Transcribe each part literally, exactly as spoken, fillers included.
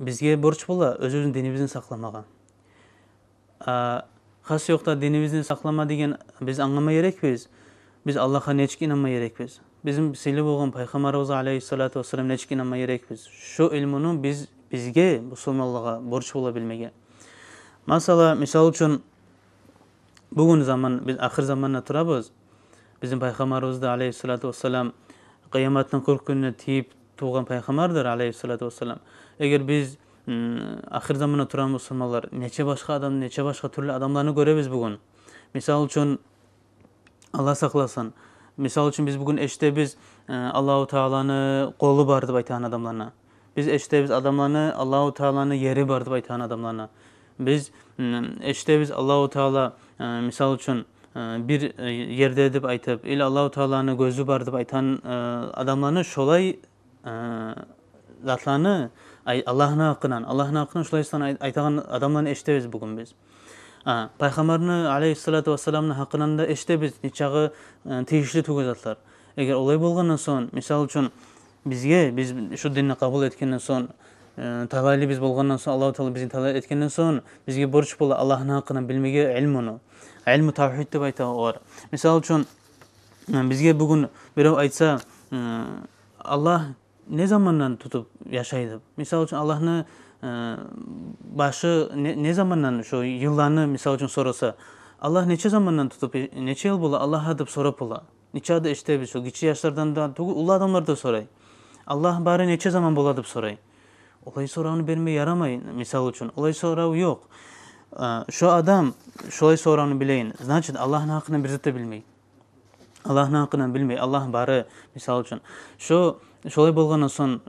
бизге борч бола оьзюбюзню динибизни сакъламагъа. А, хас ёкъда динибизни сакълама деген биз англама герекбиз. Биз Аллагьгъа нечик инанма герекбиз? Бизин сыйлы болгъан Пайхаммарыбызгъа алейгьиссалату вассалам нечик инанма герекбиз? Шу илмуну биз, бизге, бусурманлагъа борч бола билмеге. Масала, мисал учун, бугюн заман, биз ахыр заманда турабыз. Бизин Пайхаммарыбыз да алейгьиссалату вассалам къыяматны къыркъ гюнюне тийип тувгъан Пайхаммардыр алейгьиссалату вассалам. Эгер биз, м, ахыр заманда турагъан бусурманлар, нече башгъа адам, нече башгъа тюрлю адамланы гёребиз бугюн. Мисал учун, Аллагь сакъласын. Мисал учун, биз бугюн эшитебиз, э, Аллагьу Тааланы къолу бар деп айтагъан адамланы. Биз эшитебиз адамланы, Аллагьу Тааланы ери бар деп айтагъан адамланы. Биз, м, эшитебиз Аллагьу Таала, э, мисал учун, э, бир, э, ерде деп айтып, или Аллагьу Тааланы гёзю бар деп айтагъан, э, адамланы, шолай э, затланы, ай, Аллагьны гьакъындан, Аллагьны гьакъындан шулай затланы ай-, айтагъан адамланы эшитебиз бугюн биз. А, Пайхаммарны алейгьиссалату вассаламны гьакъындан да эшитебиз, нечакъы, э, тийишли тюгюл затлар. Эгер олай болгъандан сонг, мисал учун, бизге, биз шу динни къабул этгенден сонг, э, талайлы биз болгъандан сонг, Аллагьу Таала бизин талай этгенден сонг, бизге борч бола Аллагьны гьакъындан билмеге илмуну. Илму тавгьид деп айта олар. Мисал учун, э, бизге бугюн бирев айтса, э, Аллагь не замандан тутуп яшай деп. Мисал учун, Аллагьны, э, башы не, не замандан, шо йылланы, мисал учун, сораса, Аллагь нече замандан тутуп, э, нече йыл бола Аллагьгъа деп сорап бола. Нече де эшитебиз, шо гиччи яшлардан да тюгюл, уллу адамлар да сорай. Аллагь бары нече заман бола деп сорай. Олай соравну берме ярамай, мисал учун. Олай сорав ёкъ. Э, шо адам шолай соравну билейин, значит, Аллагьны гьакъындан бир зат да билмей. Аллагьны гьакъындан билмей, Аллагь бары, мисал учун. Шо, шолай болгъандан сонг,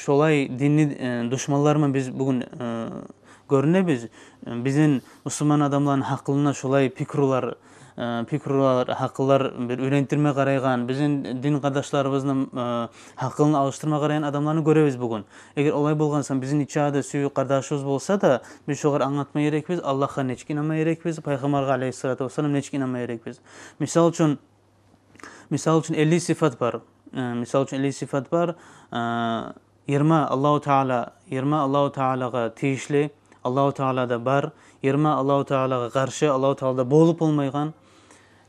шолай динни, э, душманларман биз бугюн, э, гёрюнебиз. Бизин бусурман адамланы гьакъылына шолай пикрулар, э, пикрулар, гьакъыллар бир уьйрентдирме къарайгъан, бизин дин къардашларыбызны, э, гьакъылын алышдырма къарайгъан адамланы гёребиз бугюн. Эгер олай болгъан сонг, бизин ичи де сюйюк къардашыбыз болса да, биз шогъар англатма герекбиз, Аллагьгъа нечик инанма герекбиз, Пайхаммаргъа алейгьиссалату вассалам нечик инанма герекбиз. Мисал учун, мисал учун, элли сыфат бар. Э, мисал учун, элли сыфат бар. Э, йигирма Аллагьу Таала, йигирма Аллагьу Таалагъа тийишли, Аллагьу Таалада бар, йигирма Аллагьу Таалагъа къаршы, Аллагьу Таалада болуп болмайгъан.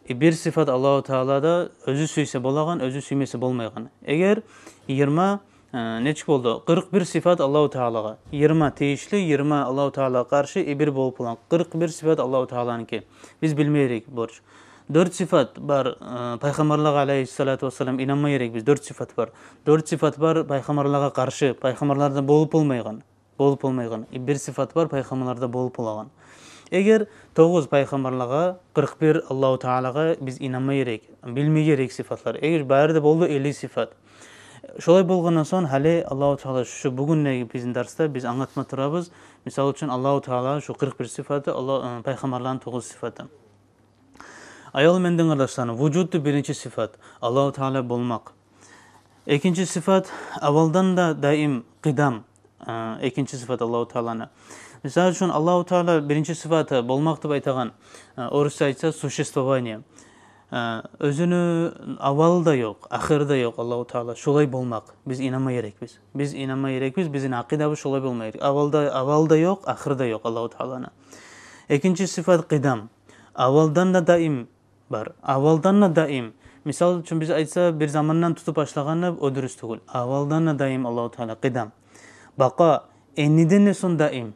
Э, бир сыфат Аллагьу Таалада, оьзю сюйсе болагъан, оьзю сюймесе болмайгъан. Эгер йигирма, э, нечик болду? Къыркъ бир сыфат Аллагьу Таалагъа. Йигирма тийишли, йигирма Аллагьу Таалагъа къаршы, э, бир болуп болагъан. Къыркъ бир сыфат Аллагьу Тааланыки. Биз билме герек борч. Дёрт сыфат бар, э, Пайхаммарлагъа алейгьиссалату вассалам инанма герек биз. Дёрт сыфат бар. Дёрт сыфат бар Пайхаммарлагъа къаршы, пайхаммарларда болуп болмайгъан. Болуп болмайгъан. Э, бир сыфат бар Пайхаммарларда болуп болагъан. Эгер тогъуз Пайхаммарлагъа, къыркъ бир Аллагьу Таалагъа биз инанма герек, билме герек сыфатлар. Эгер бары да болду элли сыфат. Шолай болгъандан сонг, гьали Аллагьу Таала шу бугюннеги бизин дарсда биз англатма турабыз. Мисал учун, Аллагьу Таала шу къыркъ бир сыфаты, Аллагь, э, Пайхаммарланы тогъуз сыфаты. Аявлу мени дин къардашларым, вужуд — биринчи сыфат, Аллагьу Таала болмакъ. Экинчи сыфат, аввалдан да даим, къидам. Э, экинчи сыфат Аллагьу Тааланы. Мисал учун, Аллагьу Таала биринчи сыфаты болмакъ деп айтагъан, э, орусча айтса, существование. Э, оьзюню аввалы да ёкъ, ахыры да ёкъ Аллагьу Таала. Шолай болмакъ. Биз инанма герекбиз. Биз инанма герекбиз, бизин акъидабыз шолай болма герек. Аввалда, аввалы да ёкъ, ахыры да ёкъ Аллагьу Тааланы. Экинчи сыфат — къидам. Аввалдан да даим бар. Аввалдан да даим. Мисал учун, биз айтса, бир замандан тутуп башлагъаны, о дурус тюгюл. Аввалдан да даим Аллагьу Таала, къидам. Бакъа, энниден де сонг даим.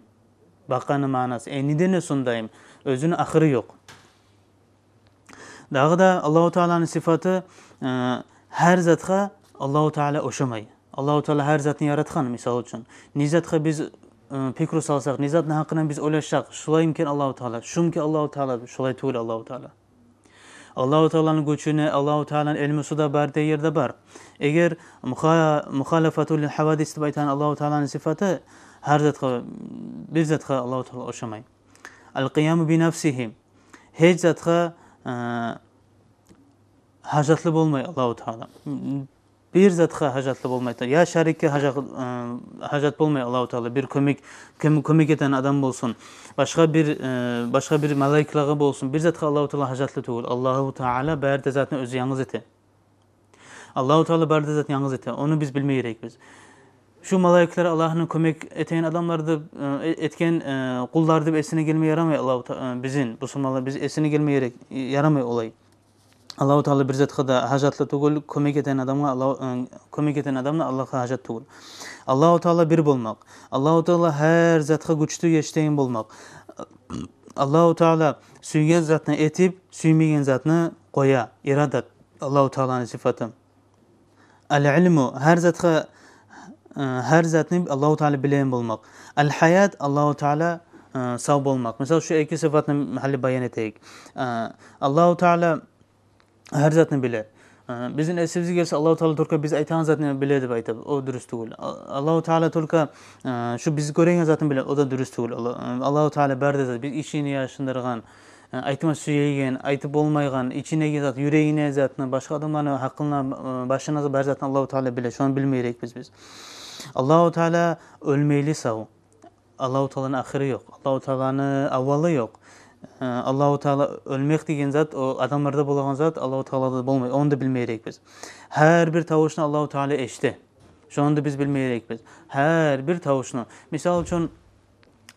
Бакъаны маънасы, энниден де сонг даим. Оьзюню ахыры ёкъ. Дагъы да Аллагьу Тааланы сыфаты, э, гьар затгъа Аллагьу Таала ошамай. Аллагьу Таала гьар затны яратгъан, мисал учун. Не затгъа биз, э, пикру салсакъ, не затны гьакъындан биз ойлашсакъ, шулаймикен Аллагьу Таала, шумикен Аллагьу Таала, шулай тюгюл Аллагьу Таала. Аллагьу Тааланы гючюню, Аллагьу Тааланы илмусу да бары да ерде бар. Эгер муха-, мухалафату лил хавадис деп айтагъан Аллагьу Тааланы сыфаты, гьар затгъа, бир затгъа Аллагьу Таала ошамай. Ал-къияму би нафсигьи. Гьеч затгъа, э, гьажатлы болмай Аллагьу Таала. Бир затгъа гьажатлы болмай. Я шарикге гьажа-, э, гьажат болмай Аллагьу Таала. Бир кёмек, кём-, кёмек этеген адам болсун. Башгъа бир, э, башгъа бир малайиклагъа болсун. Бир затгъа Аллагьу Таала гьажатлы тюгюл. Аллагьу Таала бары да затны оьзю янгыз эте. Аллагьу Таала бары да затны янгыз эте. Ону биз билме герекбиз. Шу малайиклер Аллагьны кёмек этеген адамлар деп, э, этген, э, къуллар деп эсине гелме ярамай Аллагьу Та-, э, бизин, бусурманлар, биз эсине гелме ярай-, ярамай олай. Аллагьу Таала бир затгъа да гьажатлы тюгюл, кёмек этеген адамгъа Аллагь, э, кёмек этеген адам да Аллагьгъа гьажат тюгюл. Аллагьу Таала бир болмакъ. Аллагьу Таала гьар затгъа гючю етишеген болмакъ. Аллагьу Таала сюйген затны этип, сюймеген затны къоя. Ирадат Аллагьу Тааланы сыфаты. Ал-илму, гьар затгъа, э, гьар затны Аллагьу Таала билеген болмакъ. Ал-гьаят, Аллагьу Таала, э, сав болмакъ. Мисал, шу эки сыфатны гьали баян этейик. Э, Аллагьу Таала гьар затны биле. Э, бизин эсибизге гелсе, Аллагьу Таала только биз айтагъан затны биле деп айтып, о дурус тюгюл. А-, Аллагьу Таала только, э, шу биз гёреген затны биле, о да дурус тюгюл. Алла-, э, Аллагьу Таала бары да зат, биз ичине яшындыргъан, э, айтма сюеген, айтып болмайгъан, ичиндеги зат, юрегине затны, башгъа адамланы гьакъылына, э, башына зат, бары затны Аллагьу Таала биле. Шону билме герекбиз биз. Аллагьу Таала оьлмейли сав. Аллагьу Тааланы ахыры ёкъ. Аллагьу Тааланы аввалы ёкъ. Э, Аллагьу Таала оьлмек деген зат, о адамларда болагъан зат, Аллагьу Таалада болмай. Ону да билме герекбиз. Гьар бир тавушну Аллагьу Таала эшите. Шону да биз билме герекбиз. Гьар бир тавушну. Мисал учун,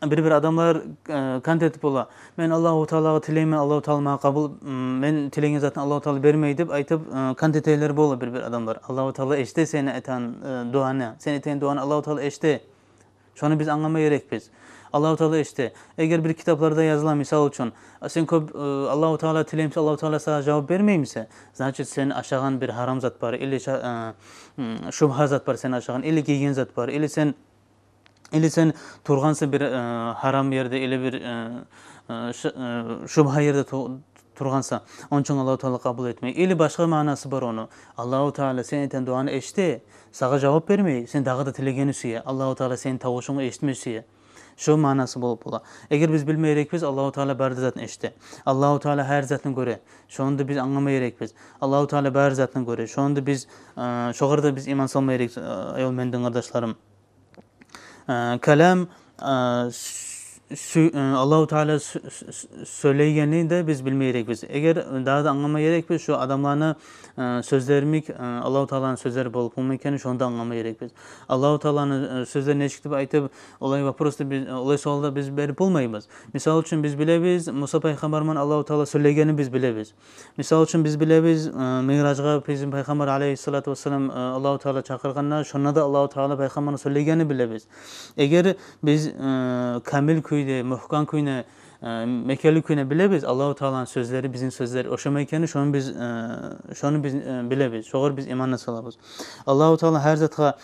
бир-бир адамлар, э, кант этип бола. Мен Аллагьу Таалагъа тилеймен, Аллагьу Таала магъа къабул, м, мен тилеген затны Аллагьу Таала бермей деп айтып, э, кант этегенлер бола бир-бир адамлар. Аллагьу Таала эшите сени этеген, э, дуаны. Сен этеген дуаны Аллагьу Таала эшите. Шону биз англама герекбиз. Аллагьу Таала эшите. Эгер бир китапларда языла, мисал учун, сен кёп, э, Аллагьу Таалагъа тилеймисен, Аллагьу Таала сагъа жавап бермеймисе, значит, сен ашагъан бир гьарам зат бар, или ша-, э, м, шубгьа зат бар сен ашагъан, или гийген зат бар, или сен, или сен тургъансан бир, э, гьарам ерде, или бир, э, э, ш-, э, шубгьа ерде ту-, тургъансан, ону учун Аллагьу Таала къабул этмей. Или башгъа маънасы бар ону. Аллагьу Таала сен этеген дуаны эшите, сагъа жавап бермей, сен дагъы да тилегенни сюе. Аллагьу Таала сени тавушунгну эшитме сюе. Шо маънасы болуп бола. Эгер биз билме герекбиз, Аллагьу Таала бары да затны эшите. Аллагьу Таала гьар затны гёре. Шону да биз англама герекбиз. Аллагьу Таала бары затны гёре. Шону да биз, э, шогъар да биз иман салма герек, э, аявлу мени дин къардашларым. Э, калам, э, сю-, сю-, э, Аллагьу Таала сю-, сю-, сю-, сёйлейгенни де биз билме герекбиз. Эгер дагъы да англама герекбиз, шу адамланы, э, сёзлери йимик, э, Аллагьу Тааланы сёзлери болуп болмай экенни, шону да англама герекбиз. Аллагьу Тааланы, э, сёзлери нечик деп айтып, олай вопросну биз, э, олай суалда биз берип болмайбыз. Мисал учун, биз билебиз, Муса пайхаммар булан Аллагьу Таала сёйлегенни биз билебиз. Мисал учун, биз билебиз, э, Миъражгъа бизин пайхаммар алейгьиссалату вассалам, э, Аллагьу Таала чакъыргъанда, шонда да Аллагьу Таала пайхаммарны сёйлегенни билебиз. Эгер биз, э, камил кюйде, мухкам кюйде, э, мекенли кюйде билебиз, Аллагьу Тааланы сёзлери, бизин сёзлер ошама экенни, шону биз, э, шону биз, э, билебиз. Шогъар биз иман да салабыз. Аллагьу Таала гьар затгъа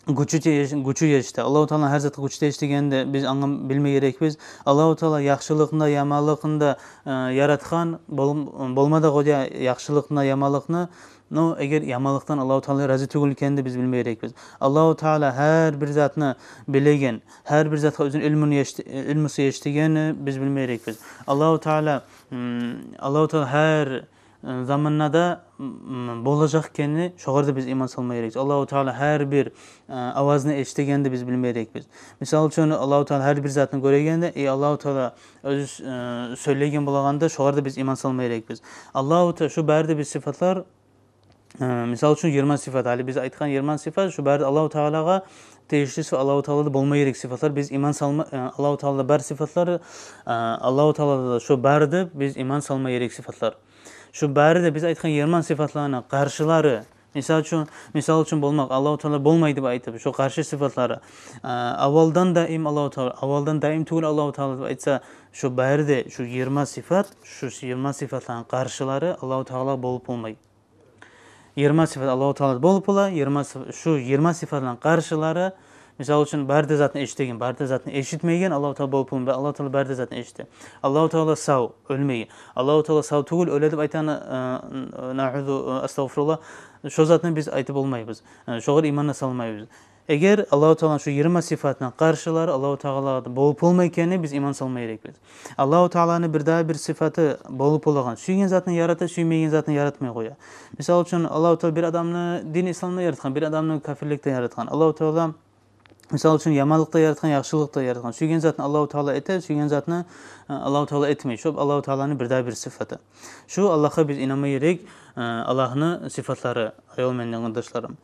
гючю тие-, гючю етишди. Аллагьу Таала гьар затгъа гючю етишдиргенни де биз англап билме герекбиз. Аллагьу Таала яхшылыкъны да, яманлыкъны да, э, яратгъан, бол-, болма да къоя, яхшылыкъны да, яманлыкъны. Но эгер яманлыкъдан Аллагьу Таала рази тюгюл экенни де биз билме герекбиз. Аллагьу Таала гьар бир затны билеген, гьар бир затгъа оьзюню илмуну етишди-, илмусу етишдиргенни биз билме герекбиз. Аллагьу Таала, м, Аллагьу Таала гьар э, заманда да, м, болажакъ экенни, шогъар да биз иман салма герекбиз. Аллагьу Таала гьар бир, э, авазны эшитегенни де биз билме герекбиз. Мисал учун, Аллагьу Таала гьар бир затны гёрегенни, э, Аллагьу Таала оьзю, э, сёйлейген болагъанда, шогъар да биз иман салма герекбиз. Аллагьу Таала, шу бары да биз сыфатлар, э, мисал учун, йигирма сыфат, гьали биз айтгъан йигирма сыфат, шу бары да Аллагьу Таалагъа тийишли сыфат, Аллагьу Таалада болма герек сыфатлар, биз иман салма, э, Аллагьу Таалада бар сыфатлар, э, Аллагьу Таалада да шу бары да биз иман салма герек сыфатлар. Шу бары да биз айтгъан йигирма сыфатланы къаршылары, мисал учун, мисал учун болмакъ, Аллагьу Таала болмай деп айтып, шу къаршы сыфатлары. А, аввалдан даим Аллагьу Таала, аввалдан даим тюгюл Аллагьу Таала деп айтса, шу бары да, шу йигирма сыфат, шу йигирма сыфатланы къаршылары Аллагьу Таала болуп болмай. Йигирма сыфат Аллагьу Таала болуп бола, йигирма сыф-, шу йигирма сыфатланы къаршылары, мисал учун, бары да затны эшитеген, бары да затны эшитмеген Аллагьу Таала болуп болмай, Аллагьу Таала бары да затны эшите. Аллагьу Таала сав, оьлмей. Аллагьу Таала сав тюгюл, оьле деп айтагъан, э, наъузу, э, астагъфируллагь, шо затны биз айтып болмайбыз. Э, шогъар иман да салмайбыз. Эгер Аллагьу Тааланы шу йигирма сыфатыны къаршылары Аллагьу Таала болуп болмай экенни биз иман салма герекбиз. Аллагьу Тааланы бир дагъы бир сыфаты болуп болагъан. Сюйген затны ярата, сюймеген затны яратмай къоя. Мисал учун, Аллагьу Таала бир адамны дин исламда яратгъан, бир адамны капирликде яратгъан. Аллагьу Таала, мисал учун, яманлыкъда яратгъан, яхшылыкъда яратгъан. Сюйген затны Аллагьу Таала эте, сюйген затны, э, Аллагьу Таала этмей. Шо Аллагьу Тааланы бир дагъы бир сыфаты. Шу Аллагьгъа биз инанма герек, э, Аллагьны сыфатлары, аявлу мени дин къардашларым.